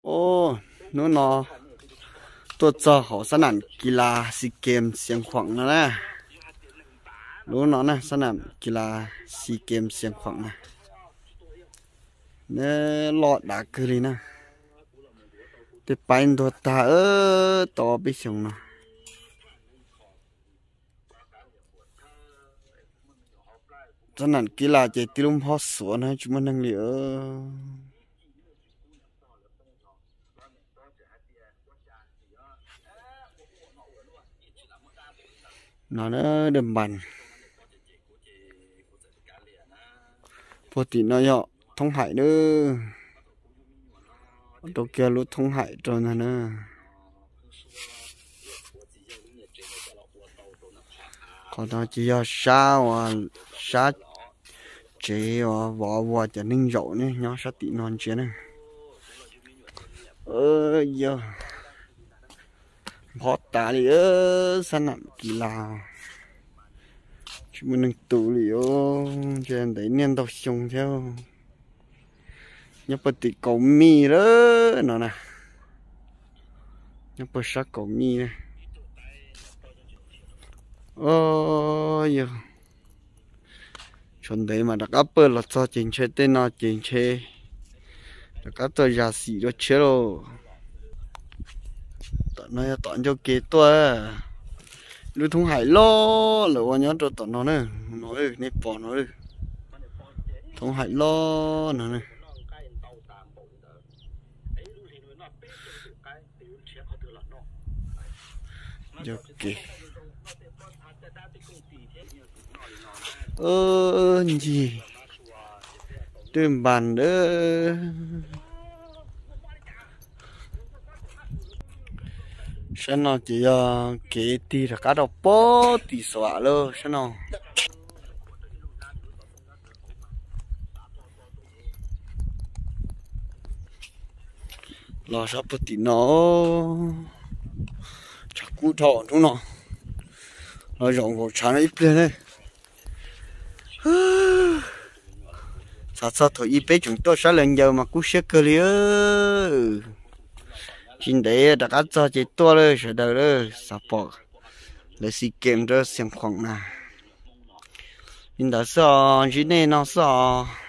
Ub, hnub no tuaj txog hauv xab nam kis las Xi Kem Xiav Khuam no na. Lub no na, xab nam kis las Xi Kem Xiav Khuam na. Neb loj dav kawg li na. Tej paib ntuag tag tau peb xyoos no. Xab nam kis las ces tib lub nphob xuav na, tsis muaj neeg li. No na, dej npas. Puag tim no yog thoob haim na. Rau kiag lub thoob haim rau ntag na. Qhov no ces yog sab uas, sab tsev uas vov vuas cov neeg zaum ne, nyob sab tim no ntsia na. Yog nphob tas li, xab nam kis las tsis muaj neeg tu li os. Ntshe ntev niaj ntau xyoo thiab. Nyob puag tim kaum mij lawm no na. Nyob puag sab kaum mij na. Yog tshuav ntev mas rov qab pawg los txog ces ntshe tej no ces ntshe rov qab tuaj zam xim dua tshiab lauj. Tom no yog tom ncauj ke tuaj. Lub thoob haim loj lawm uas nyob rau tom no na, no nej pom no, thoob haim loj no na. Ncauj ke. Ncig dej npas ntawd. Sab no ces yog kev tig rov qab rau puag tim xav vam lawm sab no. Los sab puag tim no, tshav kub dhau hnub no, los zaum nkaus tshav no ib pliag ne. Xav txog thaum ub peb tseem tuaj sab lawv ncaws mas kub siab kawg li. Tsis ntev rov qab txog ces tuaj lawm sawv daws lawm, xav pom lawv Xi Kem rau Xiav Khuam na. Li ntawd xwb os, ntsib nej no xwb os.